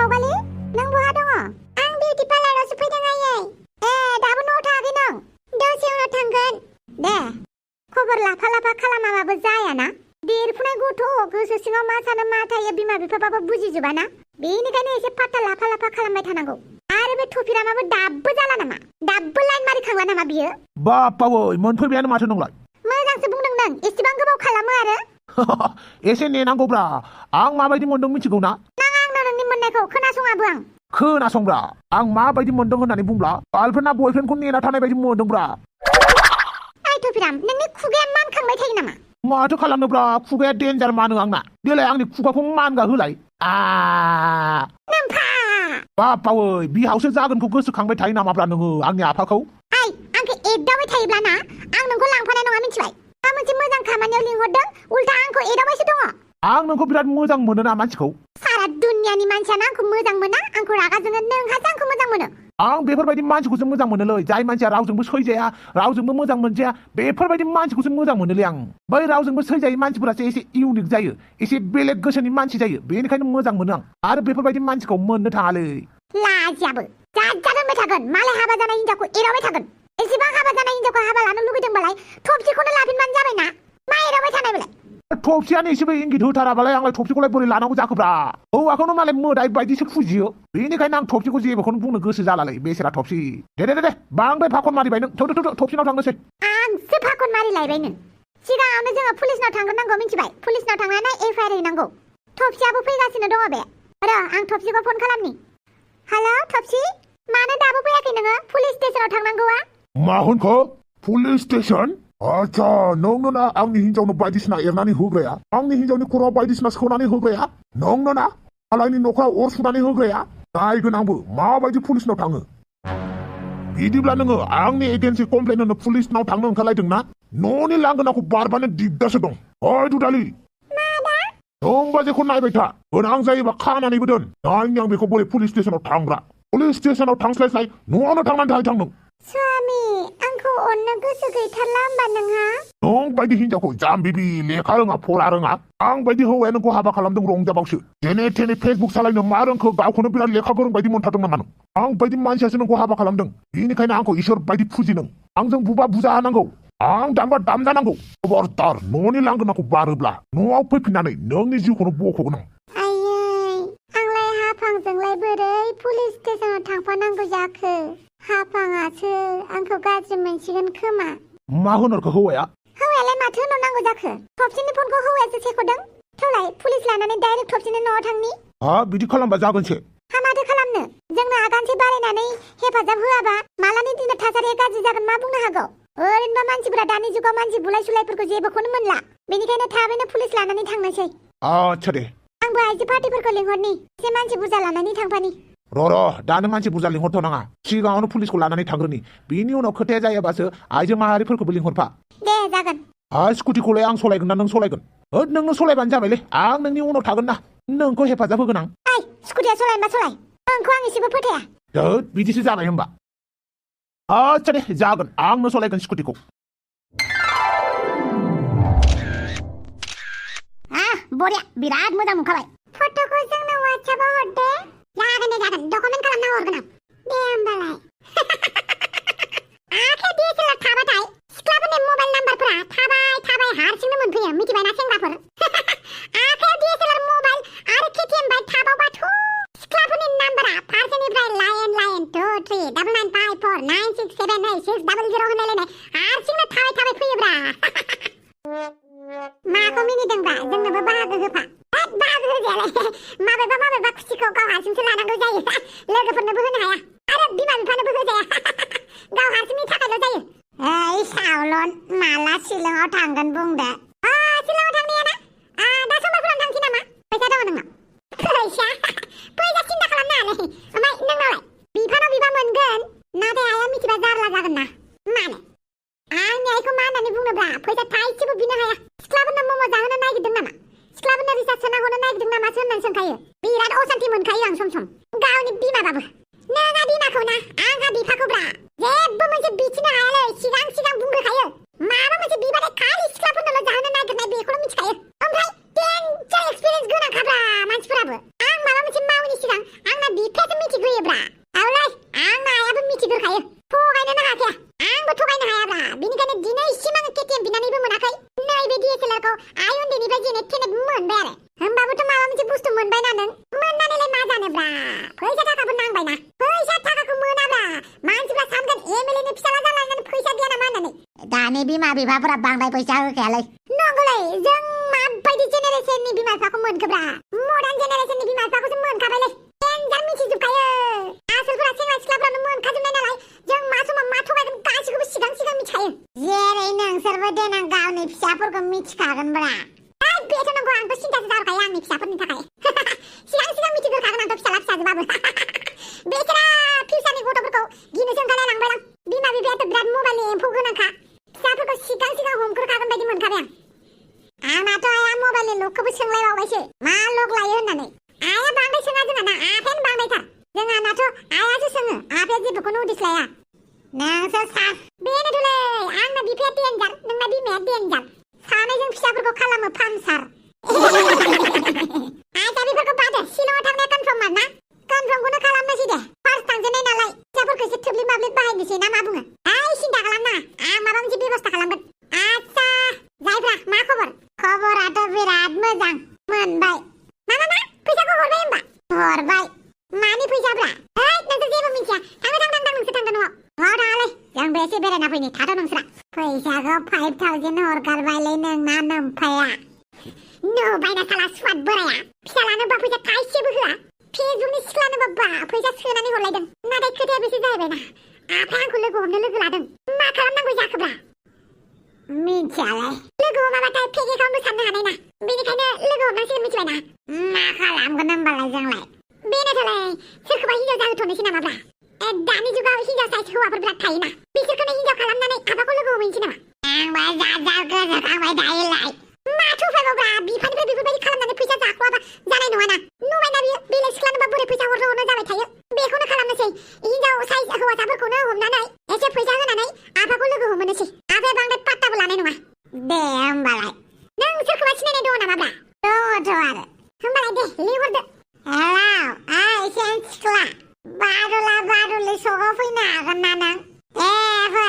सावगालि नों बहा दङ आं बिउटि पार्लारावसो फैदों आयै दाबो न'आव थाङाखै नों दसे उनाव थांगोन दे खबर लाफा लाफा खालामाबाबो जायाना देरफुनाय गथ' गोसो सिङाव मा सानो मा थायो बिमा बिफाबाबो बुजिजोबाना बेनिखायनो एसे फात्ता लाफा लाफा खालामबाय थानांगौ आरो बे थफिरामाबो दाबो जाला नामा दाबो लाइन मारिखांला नामा बियो बापावै मोनफैबायानो माथो नोंलाय मोजांसो बुंदों नों एसेबां गोबाव खालामो आरो एसे नेनांगौब्रा आं माबायदि मोनदों मिथिगौ ना नाङा आंनो नोंनि मोननायखौ खोनासङाबो आं खोनासंब्रा आं माबायदि मोनदों होननानै बुंब्ला गार्लफ्रेन्डआ बयफ्रेन्डखौ नेना थानाय बायदि मोनदोंब्रा ओइ थफिराम नोंनि खुगाया मानखांबाय थायो नामा माथो खालामनोब्रा खुगाया डेन्जार मानो आंना देलाय आंनि खुगाखौ मानगा होलाय नोमफा बापावै बिहावसो जागोनखौ गोसोखांबाय थायो नामाब्रा नोङो आंनि आफाखौ ओइ आंखौ एदावबाय थायोब्ला ना आं नोंखौ लांफानाय नङा मिथिबाय मा मोनसे मोजां खामानियाव लिंहरदों उल्था आंखौ एदावबायसो दङ आं नोंखौ बिराद मोजां मोनो ना मानसिखौ सारा दुनियानि मानसियानो आंखौ मोजां मोना आंखौ रागा जोङो नोंहासो आंखौ मोजां मोनो आं बेफोरबायदि मानसिखौसो मोजां मोनोलै जाय मानसिया रावजोंबो सैजाया रावजोंबो मोजां मोनजाया बेफोरबायदि मानसिखौसो मोजां मोनोलै आं बै रावजोंबो सैजायै मानसिफोरासो एसे इउनिक जायो एसे बेलेग गोसोनि मानसि जायो बेनिखायनो मोजां मोनो आं आरो बेफोरबायदि मानसिखौ मोननो थाङालै लाजियाबो जाजाद होनबाय थागोन मालाय हाबा जानाय हिनजावखौ एदावबाय थागोन एसेबां हाबा जानाय हिनजावखौ हाबा लानो लुगैदोंबालाय थफसिखौनो लाफिनबानो जाबायना मा एदावबाय थानाय बेलाय थफसियानो एसेबो इंगित होथाराबालाय आंलाय थफसिखौलाय बोरै लानांगौ जाखोब्रा हौवाखौनो मालाय मोदाय बायदिसो फुजियो बेनिखायनो आं थफसिखौ जेबोखौनो बुंनो गोसो जालालै बेसेरा थफसि दे बांद्राय फाखन मारिबाय नों थौ थफसिनाव थांनोसै आंसो फाखन मारिलायबायनो सिगाङावनो जोङो पुलिसनाव थांग्रोनांगौ मिथिबाय पुलिसनाव थांनानै एफआइआर हैनांगौ थफसियाबो फैगासिनो दङ बे र' आं थफसिखौ फन खालामनि हेल' थफसि मानो दाबो फैयाखै नोङो पुलिस स्टेसनाव थांनांगौआ मा होनखो पुलिस स्टेसन आच्छा नोंनो ना आंनि हिन्जावनो बायदिसिना एरनानै होग्राया आंनि हिन्जावनि खर'आव बायदिसिना सोनानै होग्राया नोंनो ना आलायनि न'खराव अर सुनानै होग्राया नायगोन आंबो माबायदि पुलिसनाव थाङो बिदिब्ला नोङो आंनि एगेन्सि कमप्लेन होनो पुलिसनाव थांनो ओंखारलायदों ना न'नि लांगोनाखौ बारबानो दिगदारसो दं ओइ दुदालि नों बाजेखौ नायबाय था गोनां जायोबा खानानैबो दोन नायनि आं बेखौ बोरै पुलिस स्टेसनाव थांग्रा पुलिस स्टेसनाव थांस्लायस्लाय न'आवनो थांनानै थाहैथां नों स्वामी आंखौ अननो गोसो गैथारला होमबा नोंहा नों बायदि हिन्जावखौ जाम्बिबि लेखा रोङा फरा रोङा आं बायदि हौवाया नोंखौ हाबा खालामदों रंजाबावसो जेने थेने फेसबुक सालायनो मा रोंखो गावखौनो बिराद लेखा गोरों बायदि मोनथारदों नामा नों आं बायदि मानसियासो नोंखौ हाबा खालामदों बेनिखायनो आंखौ इसोर बायदि फुजि नों आंजों बुबा बुजा हानांगौ आं दामबा दामजानांगौ खबरदार न'नि लांगोनाखौ बारोब्ला न'आव फैफिननानै नोंनि जिउखौनो बख'गोन आं आयै आंलाय हाफांजोंलाय बोरै पुलिस स्टेसनाव थांफानांगौ जाखो हाफाङासो आंखौ गाज्रि मोनसिगोन खोमा मा होनरखो हौवायालाय माथो होननांगौ जाखो थफसिनि फनखौ हौवायासो सेख'दों थौलाय पुलिस लानानै डाइरेक्ट थफसिनि न'आव थांनि बिदि खालामबा जागोनसो हा माथो खालामनो जोंनो आगानसे बारायनानै हेफाजाब होआबा मालानि दिनाव थासारिया गाज्रि जागोन मा बुंनो हागौ ओरैनोबा मानसिफोरा दानि जुगाव मानसि बुलाय सुलायफोरखौ जेबोखौनो मोनला बेनिखायनो थाबैनो पुलिस लानानै थांनोसै आच्छा दे आंबो आइजो पार्टिफोरखौ लिंहरनि एसे मानसि बुरजा लानानै थांफानि र' दानो मानसि बुरजा लिंहरथ'नाङा सिगाङावनो पुलिसखौ लानानै थांग्रोनि बिनि उनाव खोथाया जायोबासो आइजो माहारिफोरखौबो लिंहरफा दे जागोन स्कुटिखौलाय आं सलायगोन ना नों सलायगोन नोंनो सलायबानो जाबायलै आं नोंनि उनाव थागोन ना नोंखौ हेफाजाब होगोन आं ओइ स्कुटिया सलायनोबा सलाय नोंखौ आं एसेबो फोथाया बिदिसो जाबाय होमबा आच्छा दे जागोन आंनो सलायगोन स्कुटिखौ बरिया बिराद मोजां नुखाबाय फट'खौ जोंनो वाट्सएपआव हरदे जागोन डकुमेन्ट खालामना हरगोन आं दे होमबालाय आखायाव DSLR थाबाथाय सिख्लाफोरनि मबाइल नाम्बारफोरा थाबाय हारसिंनो मोनफैयो मिथिबायना सेंग्राफोर आखायाव DSLR मबाइल आरो KTM बाइक थाबावबाथ' सिख्लाफोरनि नाम्बारा फारसेनिफ्राय लाइन 23954967860 होनलायलायनाय हारसिंनो थाबाय फैयोब्रा माखौ मिनिदोंब्रा जोंनोबो बाहागो होफा बाहागो होजायालाय माबेबा खुसिखौ गाव हारसिंसो लानांगौ जायो लोगोफोरनोबो होनो हाया आरो बिमा बिफानोबो होजाया गाव हारसिंनि थाखायल' जायो ओइ सावलन माला शिलंआव थांगोन बुंदो शिलंआव थांनाया ना दा समबारफोराव थांसै नामा फैसा दङ नोंनाव फैसा सिन्था खालामनाङालै ओमफ्राय नोंनावलाय बिफानाव बिबा मोनगोन नाथाय आइया मिथिबा जारला जागोन ना मानो आंनि आइखौ मा होननानै बुंनोब्रा फैसा थाइसेबो बिनो हाया सिख्लाफोरनो मम' जाहोनो नागिरदों नामा सिख्लाफोरनो रिसार्च सोना हरनो नागिरदों नामासो होननानै सोंखायो बिराद असान्थि मोनखायो आं सम गावनि बिमाबाबो नोंहा बिमाखौ ना आंहा बिफाखौब्रा जेबो मोनसे बिथिनो हायालै सिगां बुंग्रोखायो माबा मोनसे बिबाथाय खालि सिख्लाफोरनोल' जाहोनो नागिरनाय बेखौल' मिथिखायो ओमफ्राय डेन्जार एक्सपिरियेन्स गोनांखाब्रा मानसिफोराबो आं माबा मोनसे मावैनि सिगां आंना मोनबायना नों मोननानैलाय मा जानोब्रा फैसा थाखाबो नांबायना फैसा थाखाखौ मोनाब्रा मानसिफ्रा सानगोन एमएलए नि फिसाला जालांगोन फैसा गैया नामा होननानै दानि बिमा बिफाफोरा बांद्राय फैसा होखायालै नंगौलै जों माबायदि जेनेरेसननि बिमा बिफाखौ मोनखोब्रा मडार्न जेनेरेसननि बिमा बिफाखौसो मोनखाबायलै देनजार मिथिजोबखायो आसलफोरा सेंग्रा सिख्लाफ्रानो मोनखाजोबनाय नालाय जों मा समाव मा थगायगोन गासिखौबो सिगां मिथिखायो जेरै नोंसोरबो देनां गावनि फिसाफोरखौ मिथिखागोनब्रा बेथ' नंगौ आंथ' सिन्थासो जाखायो आंनि फिसाफोरनि थाखाय सिगां मिथिग्रोखागोन आंथ' फिसाला फिसाजोबाबो बेसोरा फिउचारनि गथ'फोरखौ गिनोसो ओंखारलायलांबाय आं बिमा बिफायाथ' बिराद मबाइलनि एम्फौ गोनांखा फिसाफोरखौ सिगां हमग्रोखागोन बायदि मोनखाबाय आं आंनाथ' आइया मबाइलनि लकखौबो सोंलायबावबायसो मा लक लायो होननानै आइया बांद्राय सोङा जोंहाना आफायानो बांद्रायथार जोंहानाथ' आइयासो सोङो आफाया जेबोखौनो उदिस लाया नोंसोर बेनोथ'लै आंना बिफाया देनजार नोंना बिमाया देनजार सानैजों फिसाफोरखौ खालामो पानसार आइया बेफोरखौ बादो शिलंआव थांनाया कनफार्म ना कनफार्मखौनो खालामनोसै दे फार्स्ट थांजेननाय नालाय फिसाफोरखौ एसे थोब्लिब माब्लिब बाहायनोसै ना मा बुङो सिन्था खालामना आं माबा मोनसे बेबस्था खालामगोन आच्छा जायफ्रा मा खबराथ' बिराद मोजां मोनबाय मा फैसाखौ हरबाय होमबा हरबाय मानि फैसाब्रा नोंसोर जेबो मिथिया थांदो नोंसोर थांदो न'आव थाङालै जोंबो एसे बेरायना फैनि थाथ' नोंस्रा फैसाखौ 5000 हरगारबायलै नोंना नोम्फाया नुबायना साला स्वाद बोराया फिसालानोबा फैसा थाइसेबो होआ फेसबुकनि सिख्लानोबा फैसा सोनानै हरलायदों नाथाय खोथाया बेसो जाहैबायना आफाया आंखौ लोगो हमनो लोगो लादों मा खालामनांगौ जाखोब्रा मिथियालै लोगो हमाबाथाय फेक एकाउन्टबो साननो हानाय ना बेनिखायनो लोगो हमनांसिगोन मिथिबायना मा खालामगोन होमबालाय जोंलाय बेनोथ'लै सोरखौबा हिनजाव जाहोथ'नोसै नामाब्रा दानि जुगाव हिनजाव साइज हौवाफोर बिराद थायोना बिसोरखौनो हिनजाव खालामनानै आफाखौ लोगो हमहैनोसै नामा आंबा गोसोखांबाय दायोलाय माथो उफायबावब्रा बिफानिफ्राय बेफोरबायदि खालामनानै फैसा जाख'वाबा जानाय नङाना नुबायना बियो बेलेग सिख्लानोबा बोरै फैसा हरनो जाबाय थायो बेखौनो खालामनोसै हिनजाव साइज हौवासाफोरखौनो हमनानै एसे फैसा होनानै आफाखौ लोगो हमहोनोसै आफाया बांद्राय पात्ताबो लानाय नङा दे होमबालाय नों सोरखौबा सिनायनाय दङ नामाब्रा दङथ' आरो होमबालाय दे लिंहरदो हेलौ सेन सिख्ला बारुलि सगाव फैनो हागोन ना नों फै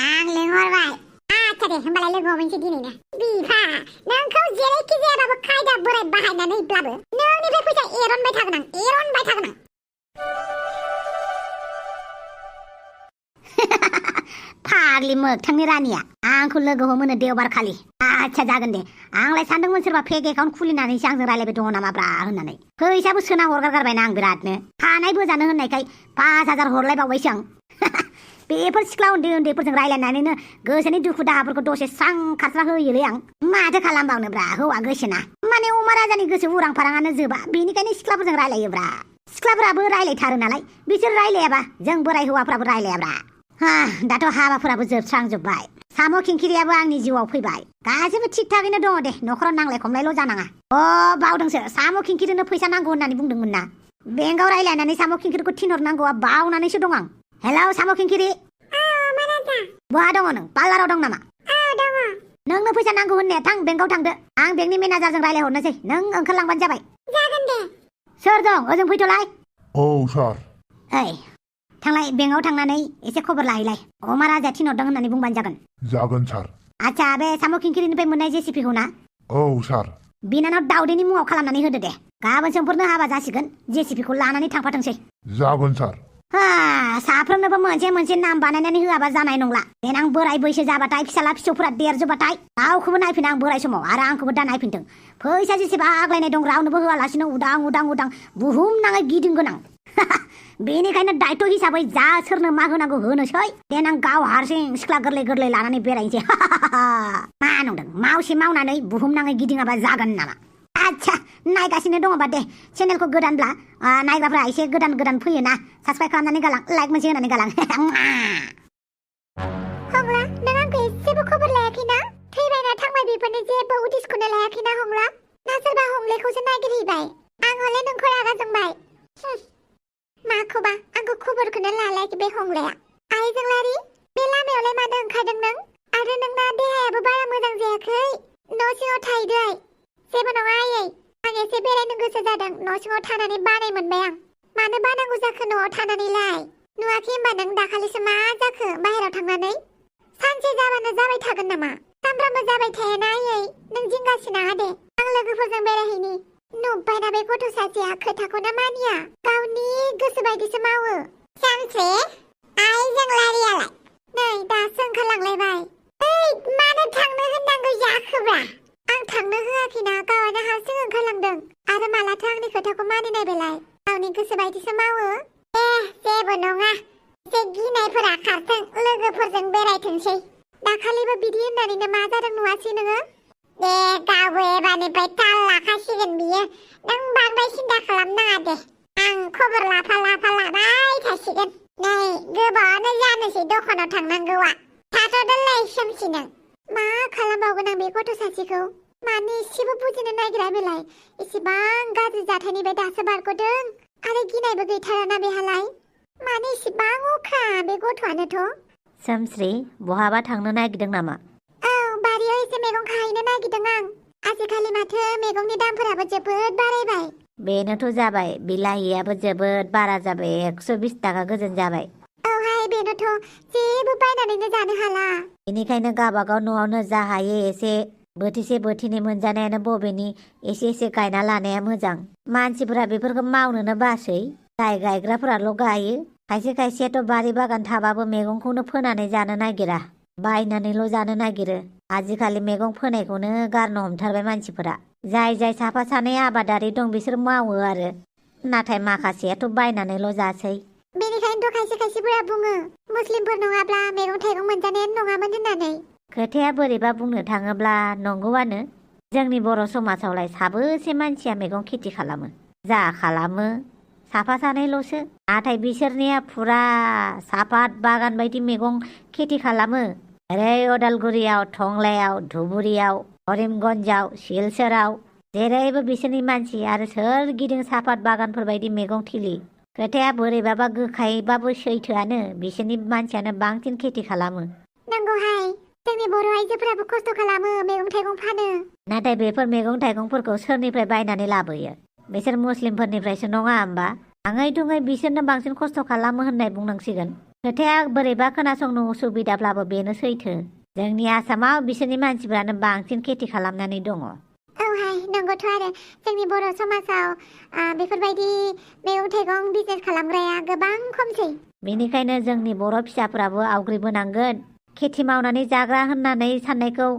आं लिंहरबाय आच्छा दे होमबालाय लोगो हमहैनोसै दिनैनो बिफा नोंखौ जेरैखि जायाबाबो खायदा बोराय बाहायनानैब्लाबो नोंनिफ्राय फैसा एरनबाय थागोन आं फाग्लि मोगथांनि रानिया आंखौ लोगो हमहोनो देवबारखालि आच्छा जागोन दे आंलाय सानदोंमोन सोरबा फेक एकाउन्ट खुलिनानैसो आंजों रायलायबाय दङ नामाब्रा होननानै फैसाबो सोना हरगारगारबायना आं बिरादनो हानाय बोजानो होननायखाय 5000 हरलायबावबायसो आं बेफोर सिख्ला उन्दैफोरजों रायलायनानैनो गोसोनि दुखु दाहाफोरखौ दसे स्रां खारस्रा होयोलै आं माथो खालामबावनोब्रा हौवा गोसोना माने अमा राजानि गोसो उरां फाराङानो जोबा बेनिखायनो सिख्लाफोरजों रायलायोब्रा सिख्लाफोराबो रायलायथारो नालाय बिसोर रायलायाबा जों बोराय हौवाफ्राबो रायलायाब्रा दाथ' हाबाफोराबो जोबस्रांजोब्बाय साम' खिंखिरियाबो आंनि जिउआव फैबाय गासैबो थिग थागैनो दङ दे न'खराव नांलाय खमलायल' जानाङा बावदोंसो साम' खिंखिरिनो फैसा नांगौ होननानै बुंदोंमोन ना बेंकआव रायलायनानै साम' खिंखिरिखौ थिनहरनांगौआ बावनानैसो दं आं हेलौ साम' खिंखिरि बहा दङ नों पार्लाराव दं नामा नोंनो फैसा नांगौ होननाया थां बेंकआव थांदो आं बेंकनि मेनेजारजों रायलायहरनोसै नों ओंखारलांबानो जाबाय जागोन दे सोर दं ओजों फैथ'लाय औ सार थांलाय बेंकआव थांनानै एसे खबर लाहैलाय अमा राजाया थिनहरदों होननानै बुंबानो जागोन सार आच्छा बे साम' खिंखिरिनिफ्राय मोननाय जेसिपिखौ ना औ सार बिनानाव दाउदैनि मुङाव खालामनानै होदो दे गाबोन समफोरनो हाबा जासिगोन जेसिपिखौ लानानै थांफाथोंसै जागोन सार साफ्रोमनोबो मोनसे नाम बानायनानै होआबा जानाय नंला देनां बोराय बैसो जाबाथाय फिसाला फिसौफोरा देरजोबाथाय रावखौबो नायफिना आं बोराय समाव आरो आंखौबो दा नायफिनथों फैसा जेसेबा आग्लायनाय दं रावनोबो होआलासिनो उदां बुहुम नाङै गिदिंगोन आं बेनिखायनो दायथ' हिसाबै जा सोरनो मा होनांगौ होनोसै देनां गाव हारसिं सिख्ला गोरलै लानानै बेरायनोसै मा नंदों मावसे मावनानै बुहुम नाङै गिदिङाबा जागोन नामा आच्छा नायगासिनो दङबा दे चेनेलखौ गोदानब्ला नायग्राफ्रा एसे गोदान फैयोना साबस्क्राइब खालामनानै गालां लाइक मोनसे होनानै गालां हंला नों आंखौ एसेबो खबर लायाखैना थैबायना थांबाय बेफोरनि जेबो उदिसखौनो लायाखैना हंला ना सोरबा हंलेखौसो नागिरहैबाय आं हले नोंखौ रागा जोंबाय माखौबा आंखौ खबरखौनो लालाय बे हंलाया आइ जोंलारि बे लामायावलाय मानो ओंखारदों नों आरो नोंना देहायाबो बारा मोजां जायाखै न' सिङाव थाहैदो जेबो नङा आयै आं एसे बेरायनो गोसो जादों न' सिङाव थानानै बानाय मोनबाय आं मानो बानांगौ जाखो न'आव थानानैलाय नुवाखै होमबा नों दाखालिसो मा जाखो बाहेराव थांनानै सानसे जाबानो जाबाय थागोन नामा सानफ्रामबो जाबाय थायाना आयै नों जिंगासिनाङा दे आं लोगोफोरजों बेरायहैनि नुबायना बे गथ' सासेया खोथाखौनो मानिया गावनि गोसो बायदिसो मावो सानसे आइ जोंलारियालाय नै दासो ओंखारलांलायबाय ओइ मानो थांनो होननांगौ जाखोब्रा आं थांनो होआखैना गावआनो हारसिं ओंखारलांदों आरो मालाथो आंनि खोथाखौ मानिनाय बेलाय गावनि गोसो बायदिसो मावो जेबो नङा एसे गिनायफोरा खारथों लोगोफोरजों बेरायथोंसै दाखालिबो बिदि होननानैनो मा जादों नुवासै नोङो दे गावबो एबारनिफ्राय ताल लाखासिगोन बियो नों बांद्राय सिन्था खालामनाङा दे आं खबर लाफा लाबाय थासिगोन नै गोबावानो जानोसै दखानाव थांनांगौआ थाथ'दोलै सोमसि नों मा खालामबावगोन आं बे गथ' सासेखौ मानो एसेबो बुजिनो नागिरा बेलाय एसेबां गाज्रि जाथायनिफ्राय दासो बारग'दों आरो गिनायबो गैथाराना बेहालाय मानो एसेबां अख्रा बे गथ'आनोथ' सोमस्रि बहाबा थांनो नागिरदों नामा औ बारियाव एसे मैगं खाहैनो नागिरदों आं आजिखालि माथो मैगंनि दामफोराबो जोबोद बारायबाय बेनोथ' जाबाय बिलाहियाबो जोबोद बारा जाबाय 120 थाखा गोजोन जाबाय औहाय बेनोथ' जेबो बायनानैनो जानो हाला बेनिखायनो गावबागाव न'आवनो जा हायो एसे बोथिसे बोथिनै मोनजानायानो बबेनि एसे एसे गायना लानाया मोजां मानसिफोरा बेफोरखौ मावनोनो बासै जाय गायग्राफोराल' गायो खायसे खायसेयाथ' बारि बागान थाबाबो मैगंखौनो फोनानै जानो नागिरा बायनानैल' जानो नागिरो आजिखालि मैगं फोनायखौनो गारनो हमथारबाय मानसिफोरा जाय साफा सानै आबादारि दं बिसोर मावो आरो नाथाय माखासेयाथ' बायनानैल' जासै बेनिखायनोथ' खायसे खायसेफोरा बुङो मुस्लिमफोर नङाब्ला मैगं थाइगं मोनजानायानो नङामोन होननानै खोथाया बोरैबा बुंनो थाङोब्ला नंगौआनो जोंनि बर' समाजावलाय साबोसे मानसिया मैगं खेथि खालामो जा खालामो साफा सानैल'सो नाथाय बिसोरनिया फुरा सापात बागान बायदि मैगं खेथि खालामो ओरै अदालगुरियाव टंलायाव धुबुरियाव करिमगन्जआव सिलचराव जेरैबो बिसोरनि मानसि आरो सोरगिदिं सापात बागानफोर बायदि मैगं थिलि खोथाया बोरैबाबा गोखायैबाबो सैथोआनो बिसोरनि मानसियानो बांसिन खेथि खालामो नंगौहाय जोंनि बर' आइजोफोराबो खस्थ' खालामो मैगं थाइगं फानो नाथाय बेफोर मैगं थाइगंफोरखौ सोरनिफ्राय बायनानै लाबोयो बिसोर मुस्लिमफोरनिफ्रायसो नङा होमबा आङै थुङै बिसोरनो बांसिन खस्थ' खालामो होननाय बुंनांसिगोन खोथाया बोरैबा खोनासंनो उसुबिदाब्लाबो बेनो सैथो जोंनि आसामाव बिसोरनि मानसिफ्रानो बांसिन खेथि खालामनानै दङ औहाय नंगौथ' आरो जोंनि बर' समाजाव बेफोरबायदि मैगं थाइगं बिजनेस खालामग्राया गोबां खमसै बेनिखायनो जोंनि बर' फिसाफ्राबो आवग्रिबोनांगोन खेथि मावनानै जाग्रा होननानै साननायखौ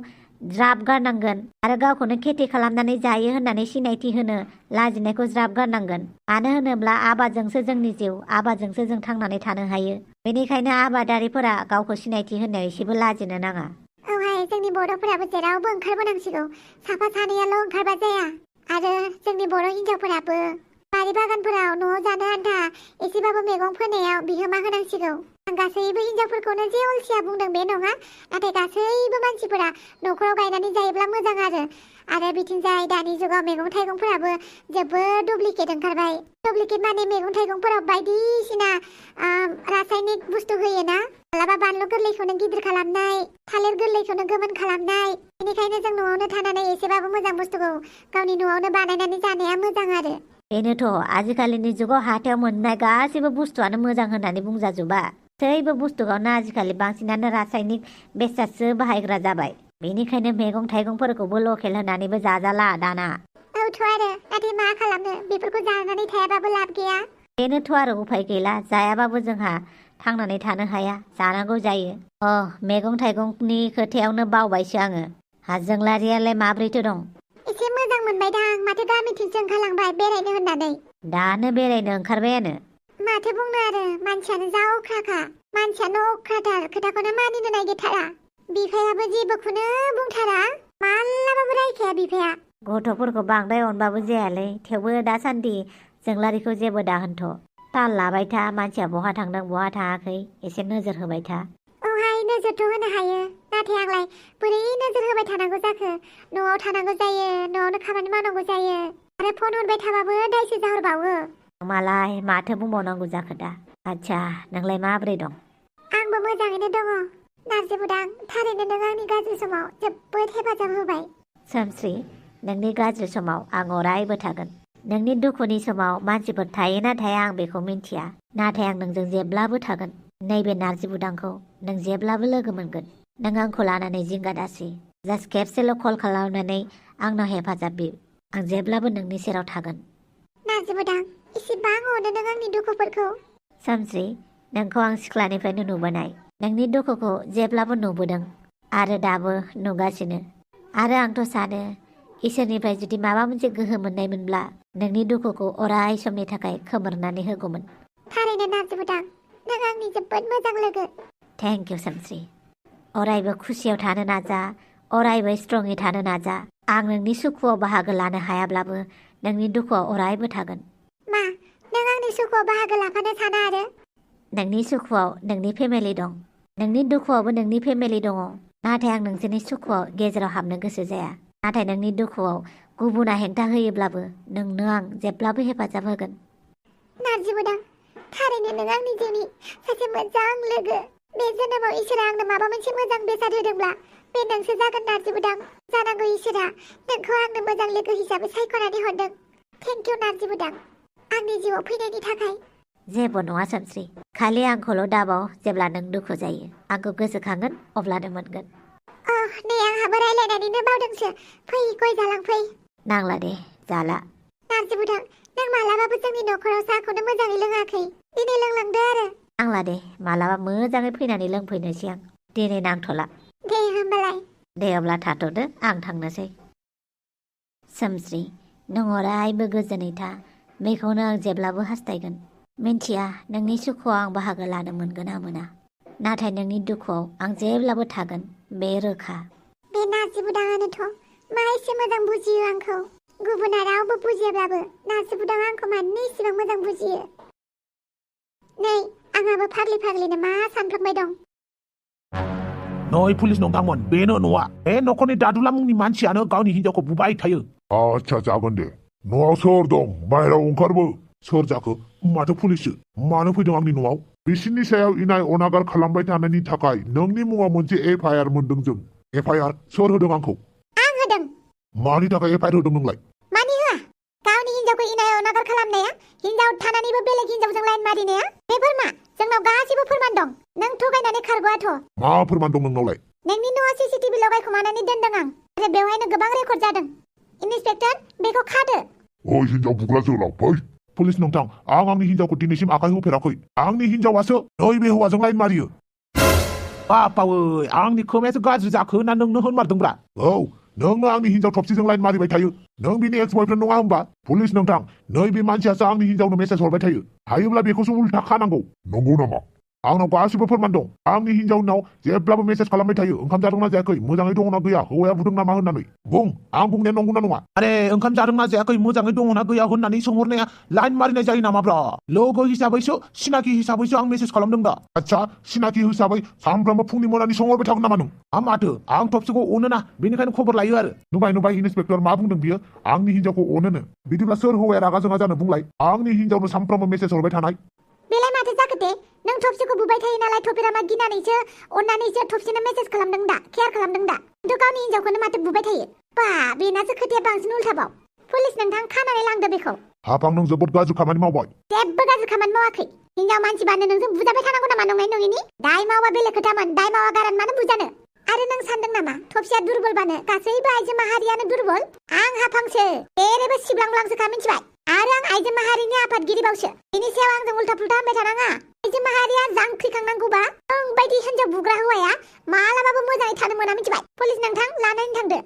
ज्राब गारनांगोन आरो गावखौनो खेथि खालामनानै जायो होननानै सिनायथि होनो लाजिनायखौ ज्राब गारनांगोन मानो होनोब्ला आबादजोंसो जोंनि जिउ आबादजोंसो जों थांनानै थानो हायो बेनिखायनो आबादारिफोरा गावखौ सिनायथि होनायाव एसेबो लाजिनो नाङा औहाय जोंनि बर'फोराबो जेरावबो ओंखारबोनांसिगौ साफा सानैयाल' ओंखारबा जाया आरो जोंनि बर' हिन्जावफोराबो बारि बागानफोराव न'आव जानो आन्था एसेबाबो मैगं फोनायाव बिहोमा होनांसिगौ आं गासैबो हिन्जावफोरखौनो जे अलसिया बुंदों बे नङा नाथाय गासैबो मानसिफोरा न'खराव गायनानै जायोब्ला मोजां आरो बिथिंजाय दानि जुगाव मैगं थाइगंफोराबो जोबोद डुप्लिकेट ओंखारबाय डुप्लिकेट माने मैगं थाइगंफोराव बायदिसिना रासायनिक बुस्थु होयोना मालाबा बानलु गोरलैखौनो गिदिर खालामनाय थालिर गोरलैखौनो गोमोन खालामनाय बेनिखायनो जों न'आवनो थानानै एसेबाबो मोजां बुस्थुखौ गावनि न'आवनो बानायनानै जानाया मोजां आरो बेनोथ' आजिखालिनि जुगाव हाथायाव मोननाय गासैबो बुस्थुआनो मोजां होननानै बुंजाजोबा गासैबो बुस्थुआवनो आजिखालि बांसिनानो रासायनिक बेसादसो बाहायग्रा जाबाय बेनिखायनो मैगं थाइगंफोरखौबो लकेल होनानैबो जाजाला दाना औथ' आरो नाथाय मा खालामनो बेफोरखौ जानानै थायाबाबो लाब गैया बेनोथ' आरो उफाय गैला जायाबाबो जोंहा थांनानै थानो हाया जानांगौ जायो मैगं थाइगंनि खोथायावनो बावबायसो आङो हाजोंलारियालाय माब्रैथो दं एसे मोजां मोनबायदां माथो गामिथिंसो ओंखारलांबाय बेरायनो होननानै दानो बेरायनो ओंखारबायानो माथो बुंनो आरो मानसियानो जा अख्राखा मानसियानो अख्राथार खोथाखौनो मानिनो नागिरथारा बिफायाबो जेबोखौनो बुंथारा मालाबाबो रायखाया बिफाया गथ'फोरखौ बांद्राय अनबाबो जायालै थेवबो दासान्दि जोंलारिखौ जेबो दाहोनथ' ताल लाबाय था मानसिया बहा थांदों बहा थाङाखै एसे नोजोर होबाय था औहाय नोजोरथ' होनो हायो नाथाय आंलाय बोरै नोजोर होबाय थानांगौ जाखो न'आव थानांगौ जायो न'आवनो खामानि मावनांगौ जायो आरो फन हरबाय थाबाबो दायसो जाहरबावो मालाय माथो बुंबावनांगौ जाखो दा आच्छा नोंलाय माबोरै दं आंबो मोजाङैनो दङ नारजि बुदां थारैनो नों आंनि गाज्रि समाव जोबोद हेफाजाब होबाय सोमस्रि नोंनि गाज्रि समाव आं अरायबो थागोन नोंनि दुखुनि समाव मानसिफोर थायो ना थाया आं बेखौ मिन्थिया नाथाय आं नोंजों जेब्लाबो थागोन नैबे नारजि बुदांखौ नों जेब्लाबो लोगो मोनगोन नों आंखौ लानानै जिंगा दासि जास्ट खेबसेल' कल खालामनानै आंनाव हेफाजाब बि आं जेब्लाबो नोंनि सेराव थागोन नाजिमुदां इसेबां अनो नों आंनि दुखुफोरखौ सोमस्रि नोंखौ आं सिख्लानिफ्रायनो नुबोनाय नोंनि दुखुखौ जेब्लाबो नुबोदों आरो दाबो नुगासिनो आरो आंथ' सानो इसोरनिफ्राय जुदि माबा मोनसे गोहो मोननायमोनब्ला नोंनि दुखुखौ अराय समनि थाखाय खोमोरनानै होगौमोन थारैनो नाजिमुदां नों आंनि जोबोद मोजां लोगो थेंक इउ सोमस्रि अरायबो खुसियाव थानो नाजा अरायबो स्ट्रङै थानो नाजा आं नोंनि सुखुआव बाहागो लानो हायाब्लाबो नोंनि दुखुआव अरायबो थागोन मा नों आंनि सुखुआव बाहागो लाफानो साना आरो नोंनि सुखुआव नोंनि फेमिलि दं नोंनि दुखुआवबो नोंनि फेमिलि दङ नाथाय आं नोंसोरनि सुखुआव गेजेराव हाबनो गोसो जाया नाथाय नोंनि दुखुआव गुबुना हेंथा होयोब्लाबो नोंनो आं जेब्लाबो हेफाजाब होगोन नाजिमुदां थारैनो नों आंनि जिउनि सासे मोजां लोगो बे जोनोमाव इसोरा आंनो माबा मोनसे मोजां बेसाद होदोंब्ला बे नोंसो जागोन नाजिमुदां जानांगौ इसोरा नोंखौ आंनो मोजां लोगो हिसाबै सायख'नानै हरदों थेंक इउ नाजिमुदां आंनि जिउआव फैनायनि थाखाय जेबो नङा सोमस्रि खालि आंखौल' दाबाव जेब्ला नों दुखु जायो आंखौ गोसोखांगोन अब्लानो मोनगोन नै आंहाबो रायलायनानैनो बावदोंसो फै गय जालां फै नांला दे जाला नाजिमुदां नों मालाबाबो जोंनि न'खराव साहाखौनो मोजाङै लोङाखै दिनै लोंलांदो आरो नांला दे मालाबा मोजाङै फैनानै लोंफैनोसै आं दिनै नांथ'ला दे होमबालाय दे अब्ला थाथ'दो आं थांनोसै सोमस्रि नों अरायबो गोजोनै था बेखौनो आं जेब्लाबो हास्थायगोन मिन्थिया नोंनि सुखुआव आं बाहागो लानो मोनगोन ना मोना नाथाय नोंनि दुखुआव आं जेब्लाबो थागोन बे रोखा बे नाजिमुदाङानोथ' मा एसे मोजां बुजियो आंखौ गुबुना रावबो बुजियाब्लाबो नाजिमुदां आंखौ मानो इसेबां मोजां बुजियो नै आंहाबो फाग्लि फाग्लिनो मा सानफ्लांबाय दं नै पुलिस नोंथांमोन बेनो न'आ बे न'खरनि दादुला मुंनि मानसियानो गावनि हिनजावखौ बुबाय थायो आच्छा जागोन दे न'आव सोर दं बाहेराव ओंखारबो सोर जाखो माथो पुलिससो मानो फैदों आंनि न'आव बिसोरनि सायाव इनाय अनागार खालामबाय थानायनि थाखाय नोंनि मुङाव मोनसे एफआइआर मोनदों जों एफआइआर सोर होदों आंखौ आं होदों मानि थाखाय एफआइआर होदों नोंलाय मानि होआ गावनि हिनजावखौ इनाय अनागार खालामनाया हिनजाव थानानैबो बेलेग हिनजावजों लाइन मारिनाया बेफोर मा जोंनाव गासिबो फोरमान दं नों थगायनानै खारग'आथ' मा फोरमान दं नोंनावलाय नोंनि न'आव सीसीटीवी लगायखुमानानै दोनदों आं आरो बेवहायनो गोबां रेकर्ड जादों इन्सपेक्टर बेखौ खादो ओइ हिनजाव बुग्रा जोलाव फै पुलिस नोंथां आं आंनि हिनजावखौ दिनैसिम आखाइ होफेराखै आंनि हिनजावासो नैबे हौवाजों लाइन मारियो बापावै आंनि खोमायासो गाज्रि जाखो ना नोंनो होनमारदोंब्रा औ नोंनो आंनि हिनजाव थबसिजों लाइन मारिबाय थायो नों बिनि एक्स बयफ्रेन्ड नङा होमबा पुलिस नोंथां नैबे मानसियासो आंनि हिनजावनो मेसेज हरबाय थायो हायोब्ला बेखौसो उल्था खानांगौ नंगौ नामा आंनाव गासिबो फोरमान दं आंनि हिनजावनाव जेब्लाबो मेसेज खालामबाय थायो ओंखाम जादोंना जायाखै मोजाङै दङना गैया हौवाया बुदों नामा होननानै बुं आं बुंनाया नंगौना नङा आरे ओंखाम जादोंना जायाखै मोजाङै दङना गैया होननानै सोंहरनाया लाइन मारिनाय जायो नामाब्रा लोगो हिसाबैसो सिनाखि हिसाबैसो आं मेसेज खालामदों दा आच्छा सिनाखि हिसाबै सानफ्रामबो फुंनि मोनानि सोंहरबाय थागोन नामा नों माथो आं थबसिखौ अनोना बेनिखायनो खबर लायो आरो नुबाय इन्सपेक्टर मा बुंदों बियो आंनि हिनजावखौ अनोनो बिदिब्ला सोर हौवाया रागा जोङा जानो बुंलाय आंनि हिनजावनो सानफ्रामबो मेसेज हरबाय थानाय बेलाय माथो जाखो दे नों थबसिखौ बुबाय थायो नालाय थफिरामा गिनानैसो अननानैसो थबसिनो मेसेज खालामदों दा केयार खालामदों दा खिन्थु गावनि हिनजावखौनो माथो बुबाय थायो बा बेनासो खोथाया बांसिन उल्थाबाव पुलिस नोंथां खानानै लांदो बेखौ हाब आं नों जोबोद गाज्रि खामानि मावबाय जेबो गाज्रि खामानि मावाखै हिनजाव मानसिबानो नोंजों बुजाबाय थानांगौ नामा नंनाय नङिनि दाय मावा बेलेग खोथामोन दाय मावा गारान मानो बुजानो आरो नों सानदों नामा थबसिया दुरबलबानो गासैबो आइजो माहारियानो दुरबल आं हाफांसो एरैबो सिब्लांब्लांसोखा मिथिबाय आरो आं आइजो माहारिनि आफादगिरिबावसो बेनि सायाव आंजों उल्था पुल्था होनबाय थानाङा आइजो माहारिया जांख्रिखांनांगौबा नों बायदि हिनजाव बुग्रा हौवाया मालाबाबो मोजाङै थानो मोना मिथिबाय पुलिस नोंथां लानानै थांदो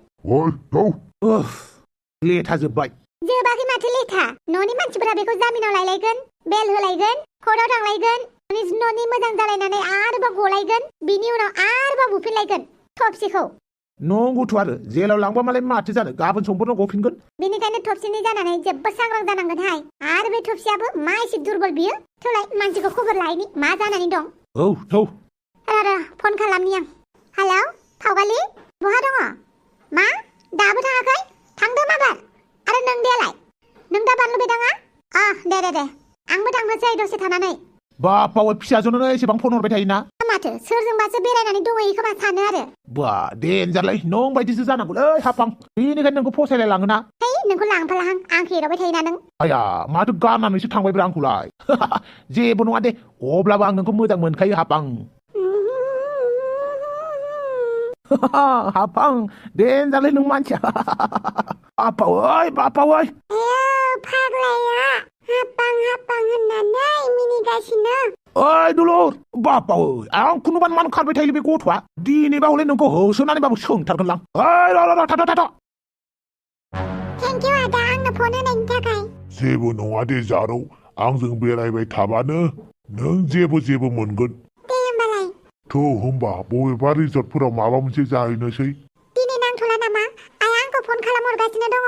लेथा जोब्बाय जोबाखै माथो लेथा न'नि मानसिफोरा बेखौ जामिनाव लायलायगोन बेल होलायगोन कर्टआव थांलायगोन न'नि मोजां जालायनानै आरोबाव गलायगोन बिनि उनाव आरोबाव बुफिनलायगोन थबसिखौ नंगौथ' आरो जेलाव लांबा मालाय माथो जानो गाबोन समफोरनो गफिनगोन बेनिखायनो थबसिनि जानानै जेबो सांग्रां जानांगोनहाय आरो बे थबसियाबो मा एसे दुरबल बियो थौलाय मानसिखौ खबर लायनि मा जानानै दं औ र फन खालामनि आं हेलौ फावगालि बहा दङ मा दाबो थाङाखै थांदो माबार आरो नों देलाय नों दा बानलु बेदाङा दे आंबो थांनोसै दसे थानानै बापावै फिसाजोनो एसेबां फन हरबाय थायोना माथो सोरजोंबासो बेरायनानै दंहैयो खोमा सानो आरो बा देनजारलै नों बायदिसो जानांगौलै हाफां बेनिखायनो नोंखौ फसायलाय लाङोना है नोंखौ लांफालाहां आंखौ एदावबाय थायोना नों आया माथो गारनानैसो थांबायब्रा आंखौलाय जेबो नङा दे अब्लाबो आं नोंखौ मोजां मोनखायो हाफां हापां देन जालाय नों मानसिया बापा ओइ फाग्लाया हापां होननानै मिनिगासिनो ओइ दुलुर बापा ओइ आं खुनुबान मानो खारबाय थायोलै बे गथ'आ दिनैबा हले नोंखौ होसोनानैबाबो सोंथारगोनलां ओइ र थाथ' थेंक इउ आदा आंनो फन होनायनि थाखाय जेबो नङा दे जारौ आंजों बेरायबाय थाबानो नों जेबो मोनगोन दे होमबालाय थ' होमबा बबेबा रिजर्टफोराव माबा मोनसे जाहैनोसै दिनै नांथ'ला नामा आइया आंखौ फन खालामहरगासिनो दङ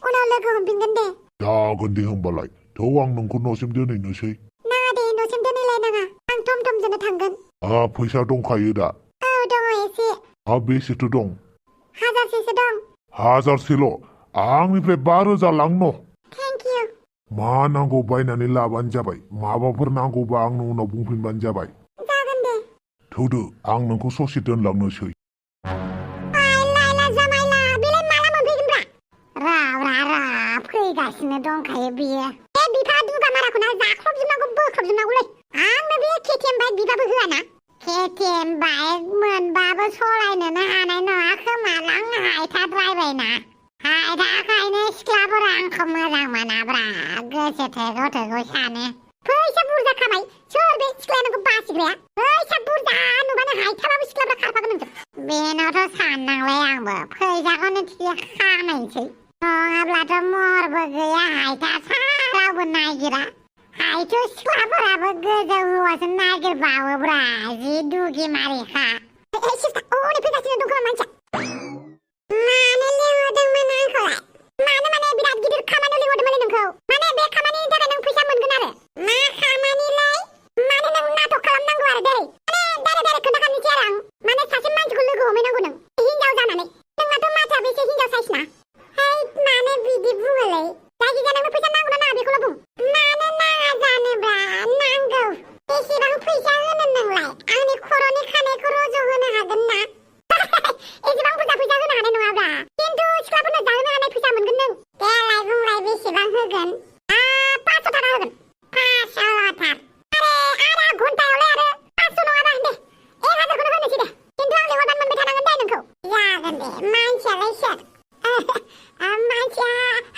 उनाव लोगो हमफिनगोन दे जागोन दे होमबालाय थ' आं नोंखौ न'सिम दोनहैनोसै नाङा दे न'सिम दोनहैलायनाङा आं टमटमजोंनो थांगोन फैसा दंखायो दा औ दङ एसे बेसेथो दं 1000सो दं 1000सेल' आंनिफ्राय 5000 लांनो थेंक इउ मा नांगौ बायनानै लाबानो जाबाय माबाफोर नांगौबा आंनो उनाव बुंफिनबानो जाबाय जागोन दे थौदो आं नोंखौ ससे दोनलांनोसै फैगासिनो दंखायो बियो बे बिफा दुगा माराखौना जाख्लबजोबनांगौ बोख्लबजोबनांगौलै आंनो बे केटिएम बाइक बिबाबो होआना केटिएम बाइक मोनबाबो सलायनोनो हानाय नङा खोमालां हायथाद्रायबायना हायथाखायनो सिख्लाफोरा आंखौ मोजां मोनाब्रा गोसो थोगौ सानो फैसा बुरजा खाबाय सोर बे सिख्लाया नोंखौ बासिग्राया फैसा बुरजा नुबानो हायथाबाबो सिख्लाफ्रा खारफागोन नोंजों बेनावथ' साननांलाय आंबो फैसाखौनो थिया खामायनोसै नङाब्लाथ' महरबो गैया हायथा रावबो नागिरा हायथ' सिख्लाफोराबो गोजौ हौवासो नागिरबावोब्रा जि दुगि मारिखा हनै फैगासिनो दं खोमा मानसिया मानो लिंहरदोंमोन आंखौलाय मानो बिराद गिदिर खामानियाव लिंहरदोंमोन नोंखौ माने बे खामानिनि थाखाय नों फैसा मोनगोन आरो मा खामानिलाय माने नों नाटक खालामनांगौ आरो डाइरेक्ट खोन्थाखानोसै आरो आं माने सासे मानसिखौ लोगो हमहैनांगौ नों हिनजाव जानानै नोंनाथ' माथोआ बेसे हिनजाव साइसना मानो बिदि बुङोलै जायखिजाया नोंनो फैसा नांगौ ना नाङा बेखौल' बुं मानो नाङा जानोब्रा नांगौ बेसेबां फैसा होनो नोंलाय आंनि खर'नि खानायखौ रज' होनो हागोन ना एसेबां बुरजा फैसा होनो हानाय नङाब्रा खिन्थु सिख्लाफोरनो जाहोनो हानाय फैसा मोनगोन नों देलाय बुंलाय बेसेबां होगोन 500 थाखा होगोन 500 थार आधा घन्टायावलाय आरो 500 नङाबा दे 1000खौनो होनोसै दे खिन्थु आं लिंहरबानो मोनबाय थानांगोन दे नोंखौ जागोन दे मानसियालाय सोर मानसिया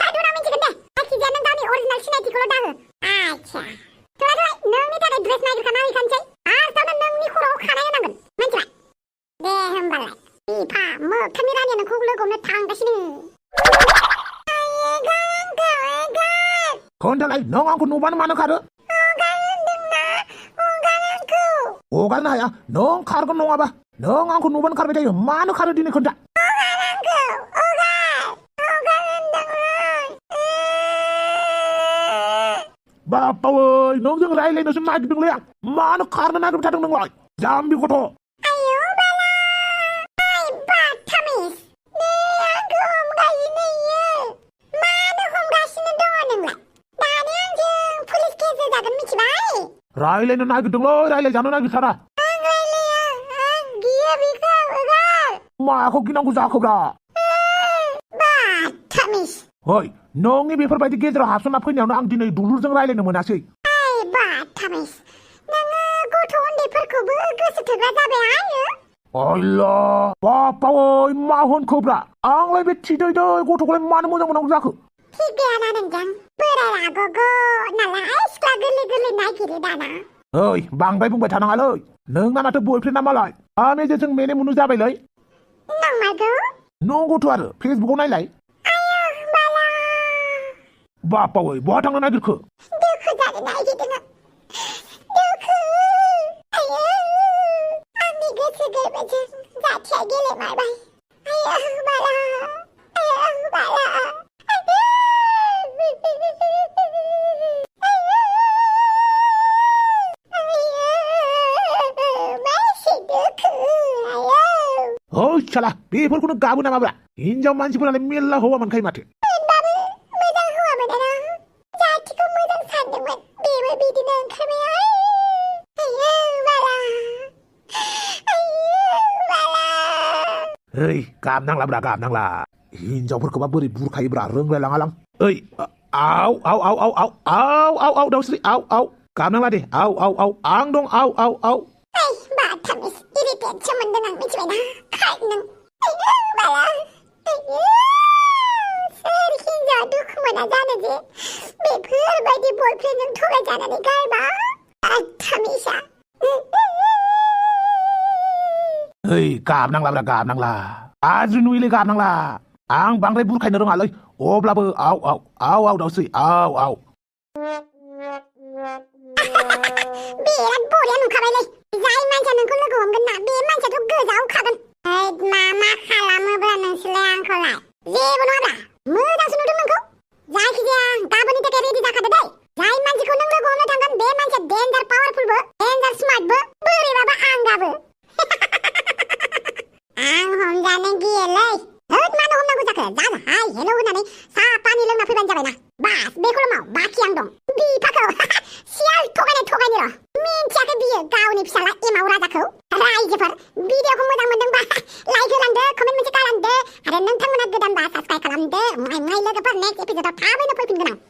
हादुना मिथिगोन दे जायखिजाया नों गावनि अरिजिनेल सिनायथिखौल' दाहो आच्छा थोलाय नोंनि थाखाय ड्रेस नागिरखाना हैखानोसै फार्स्टआवनो नोंनि खर'आव खानाय होनांगोन मिथिबाय दे होमबालाय बिफा मोगथांनि रानिया नोंखौ लोगो हमनो थांगासिनो खोन्थालाय नों आंखौ नुबानो मानो खारो हगारनो हाया नों खारगोन नङाबा नों आंखौ नुबानो खारबाय थायो मानो खारो दिनै खोन्था बापा ओइ नोंजों रायलायनोसो नागिरदोंलै आं मानो खारनो नागिरबाय थादों नोंलाय जाम्बि गथ' रायलायनो नागिरदोंलै रायलायजानो नागिरथारा माखौ गिनांगौ जाखोब्रा ओइ नोंनि बेफोरबायदि गेजेराव हाबसनना फैनायावनो आं दिनै दुलुरजों रायलायनो मोनासै गथ' उन्दैफोरखौबो गोसो थोग्रा जाबाय आङो अल्ला बापा ओइ मा होनखोब्रा आंलाय बे थिदैदै गथ'खौलाय मानो मोजां मोननांगौ जाखो थिग गैयाना नोंजों बोराय राग'गौ नालाय सिख्ला गोरलै नागिरो दाना ओइ बांद्राय बुंबाय थानाङालै नोंना माथो बयफ्रेन्डा मालाय आमेजेजों मेने मुनु जाबायलै नंमारगौ नंगौथ' आरो फेसबुकाव नायलाय बापा ओइ बहा थांनो नागिरखो दुखु जानो नागिरदों दुखु आंनि गोसो गोरबोजों जाथिया गेलेमारबाय ओइ साला बेफोरखौनो गाबो नामाब्रा हिनजाव मानसिफोरालाय मेल्ला हौवा मोनखायो माथो ओइ गाबनांलाब्रा गाबनांला हिनजावफोरखौबा बोरै बुरखायोब्रा रोंलायलाङालां ओइ आव आव आव आव आव आव आव आव दाउस्रि आव आव गाबनांला दे आव आव आव आं दं आव आव आव इरिटेटसो मोनदों आं मिथिबायना खाय नों बाला सोर हिन्जावा दुखु मोना जानो जे बेफोरबायदि बयफ्रेन्डजों थगायजानानै गारबाय थामिसा ओइ गाबनांलाब्रा गाबनांला गाज्रि नुयोलै गाबनांला आं बांद्राय बुरखायनो रोङालै अब्लाबो आव आव आव आव दावसै आव आव बिराद बरिया नुखाबायलै जाय मानसिया नोंखौ लोगो हमगोन ना बे मानसियाथ' गोजावखागोन मा खालामोब्रा नोंसोरलाय आंखौलाय जेबो नङाब्रा मोजांसो नुदों नोंखौ जायखिजाया गाबोननि थाखाय रेडि जाखादो दै जाय मानसिखौ नों लोगो हमनो थांगोन बे मानसिया डेन्जार पावारफुलबो डेन्जार स्मार्टबो बोरैबाबा आंगाबो आं हमजानो गियोलै होद मानो हमनांगौ जाखो जा हाय हेलौ होननानै साहा पानि लोंना फैबानो जाबायना बास बेखौल' माव बाखि आं दं बिफाखौ सियाल थगायनो र' मिन्थियाखै बियो गावनि फिसाला एमाव राजाखौ रायजोफोर भिडिअखौ मोजां मोनदोंबा लाइक होलांदो कमेन्ट मोनसे गालांदो आरो नोंथांमोना गोदानबा साबस्क्राइब खालामदो लोगोफोर नेक्स्ट एपिसोडआव थाबैनो फैफिनगोन आं